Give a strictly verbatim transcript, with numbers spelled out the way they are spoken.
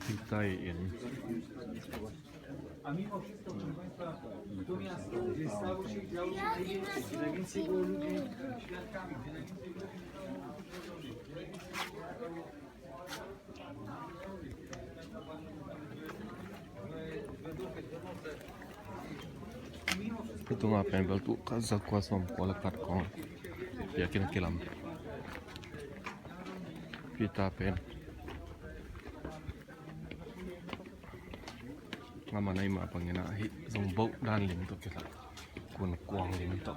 Hita i inn. Hih tungah pen bel tu khat za kua sawm kua le khat kong biakinn kilam. Hih ta pen ngam a nai mah bangin ah hih zong boh dan lim tawh kisa, kun kuang lim tawh.